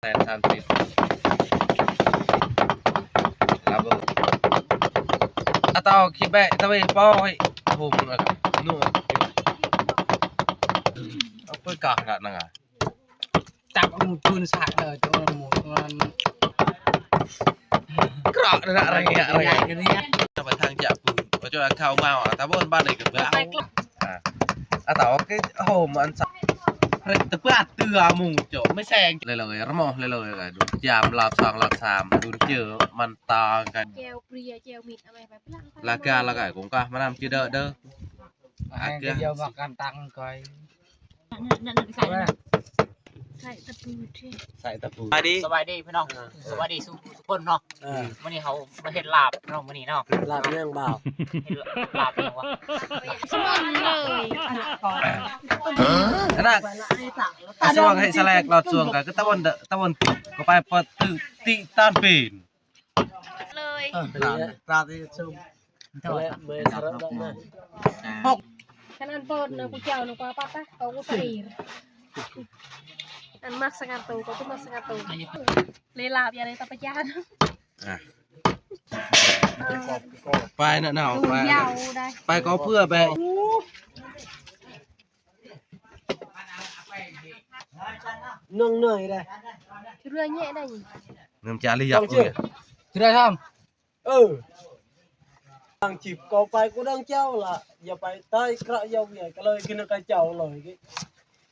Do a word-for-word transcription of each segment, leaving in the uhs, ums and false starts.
តែសាមសិប ឡាប់ អត់តោ គិតបែកទៅវិញ ប៉ោយ ហូម នោះ អើ ពើកោះ កាត់ហ្នឹង អា ចាប់ អត់ មកជូន សាក់ ទៅ ចូល មក ខ្លួន ក្រក់ ណាស់ រញ៉ាក់ រញ៉ាក់ ទៅ ខាងចាក់ ពូ បើចូល ខាវ មក អា តា បង បាន អី ក៏ បើ អត់តោ គេ ហូម អាន សាក់ ទៅ បើ អត់ ទឿ អា មក ចូល មិន សែង លើ លើ រមាស់ លើ លើ ចាម ឡាប់ សង ឡាប់ សាម ឌូន ជើ មិន តោ កា ចែវព្រា ចែវមីត អ្វី បែប ឡាកា ឡាកា កងកាស មក ណាំ ជិះ ដើ ដើ អា អា កា យក មក កាន់ តាំង កុយ ใส่ตะปูที่ ใส่ตะปู สบายดี สบายดีพี่น้อง เออ สบายดีสุ สุคนเนาะ เออ มื้อนี้เฮามาเฮ็ดลาบเนาะ มื้อนี้เนาะ ลาบเรื่องบ่าว เฮ็ดลาบเรื่องวะ สมุนเลย อันนั้น អា សួង ហេ សាឡែក ឡត សួង កា គឺ តវ៉ាន់ តវ៉ាន់ ក៏ បែប ពត ទី តាន ពេន เลย ប្រាទី ជុំ ទៅ មើល សារ៉ាប់ ដល់ ណា ហុក ខាង អាន ពត នៅ គូចៅ នៅ ប៉ា ប៉ា តា ក៏ គូ សៃ អាន ម៉ាស់ សង្កាត់ ទូ ក៏ គឺ ម៉ាស់ សង្កាត់ ទូ លេឡាប យ៉ា លេ តា ប៉ាចាន អា ប៉ែ ណា ណា ប៉ែ ប៉ែ ក៏ เพื่อ បែ នឹង នឿយ ដែរ ជ្រឿញ៉ែ ដែរ នឹង ចា លី យ៉ា អ៊ុយ ជ្រឿ ហំ អឺ ដល់ ជីប ក៏ ប៉ែ គូ ដល់ ចៅ ឡា យ៉ា ប៉ែ តៃ ក្រក់ យ៉ា វា ក៏ លើ គេ នឹង ក៏ ចៅ លើ គេ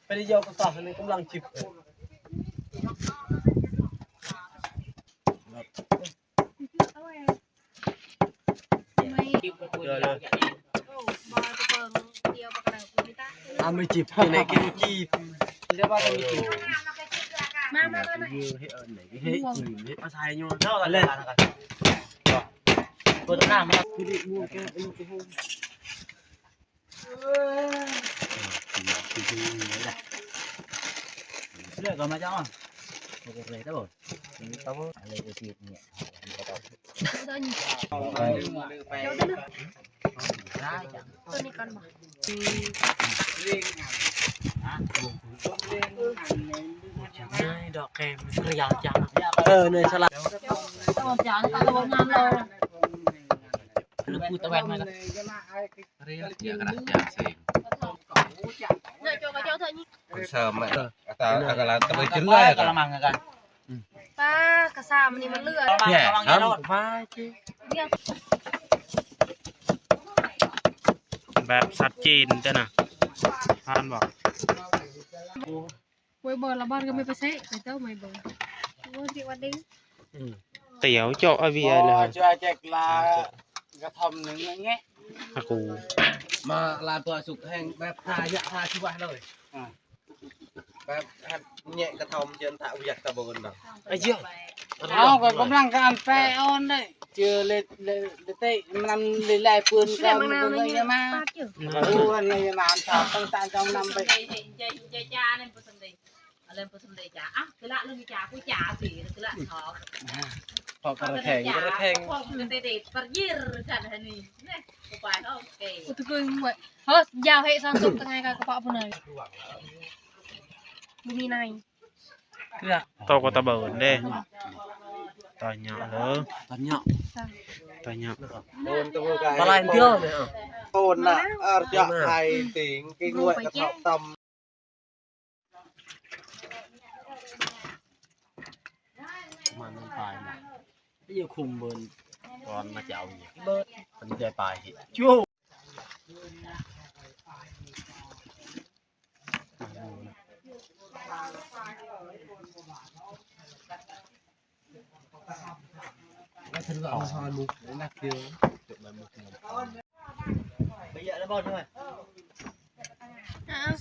ពេល យក ក៏ តោះ នេះ កំឡុង ជីប អត់ មិន ជីប គេ នេះ គេ ជីប លើ បាត់ មិន ជីប មក មក មក ហេ អឺ នេះ ហេ អ៊ុយ នេះ អា សាយ ញ៉ូ ដល់ ឡែ ពត ណា មក គឺ នេះ មក គេ មក គេ ហូម Sudah, kalau macam apa? Pokok reh tahu. Ini tahu. Ada usit ni. Ini kan mah. Jangan dok kem, real jangan. Eh, ni salah. Tahu jangan, tahu ngambil. Lu putar wet mana? Real, ya, kena yang sing. Nah, coba jauh tak ni. Sama. Kata, kata, kata, kata, kata, kata, ปลากระมังกัน ปลากระซามนี่มันเลือด เนี่ย ระวังอย่าโดน ทำมาสิ เนี่ย แบบชัดเจนจ้ะนะ ท่านบอก ไว้เบอร์ละบ้านก็ไม่ไปเซะ ไปเจ้าไม่เบอร์ ว่าที่วันนี้ เตี๋ยวเจาะไอวีไอเลย ช่วยแจกลากระท่อมหนึ่งอย่างเงี้ย อากู มาลาตัวสุกแห้งแบบทายะทาชีวะเลย อ่า แบบแฮบแงะกระท่อมเชิญทะวิยักตะบนเนาะ ไอ้เจ้า เอาก็กำลังการแปลออนได้ เจอเลย เลย เลยเตะมันนำเลยไล่ปืนกัน มันก็เลยมา ดูกันเลยมา ตั้งแต่เจ้านำไป អលែនពុទ្ធសម្ដីចា អះ គឺលាក់លឹងចា គូចា ស៊ី គឺលាក់ថោក ថោក ក្រខែង ក្រខែង ផង គឺទេទេ ប្រយិរ ចា នេះ នេះ គូបាយ អូខេ ឧទគងមួយ ហោះ យ៉ាវ ហេ សង សុខ ថ្ងៃ កកបៈ ពុន ហើយ បុមីណៃ តកតបើ អ៊ុន ដេ តញ៉ាក់ លើ តញ៉ាក់ តញ៉ាក់ អូនទៅ កន្លែង ទៀត អូនណា អរចាក់ ហើយទីង គេងួយកថាប់តំ มันมันตายนะ นี่ยังคุมเบิร์น ตอนมาจะเอาเนี่ย เบิร์น มันจะตายเหรอ ชู้ แล้วถึงเอามาทอนมุกนักเดียว จบมามุกเดียว ไปเยอะแล้วบอลด้วย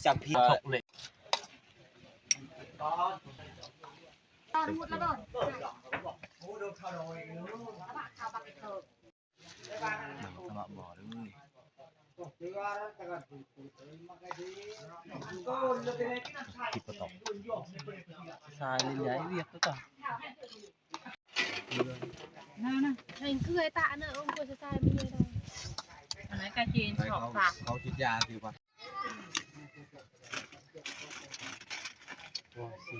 จับพี่ถกเลย ตอนมุดแล้วบอล หนังตะบะบ่อด้วย กินปลาตอง ทรายเล่นใหญ่เวียกก็ต่อ นั่นน่ะ เห็นคือไอ้ตาอันนั้น องค์กรทรายมันเยอะเลย อันนั้นกระเจนชอบค่ะ เขาฉีดยาสิวะ โอ้ เสี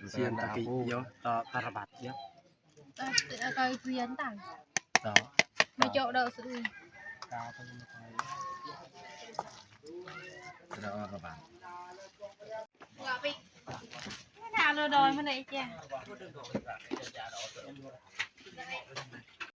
ย Sian taki yo, ta tarabat yo. Coi Prian tăng. Ta Mà chỗ đậu sự. tarabat. Thế nào rồi đòi mà này chè.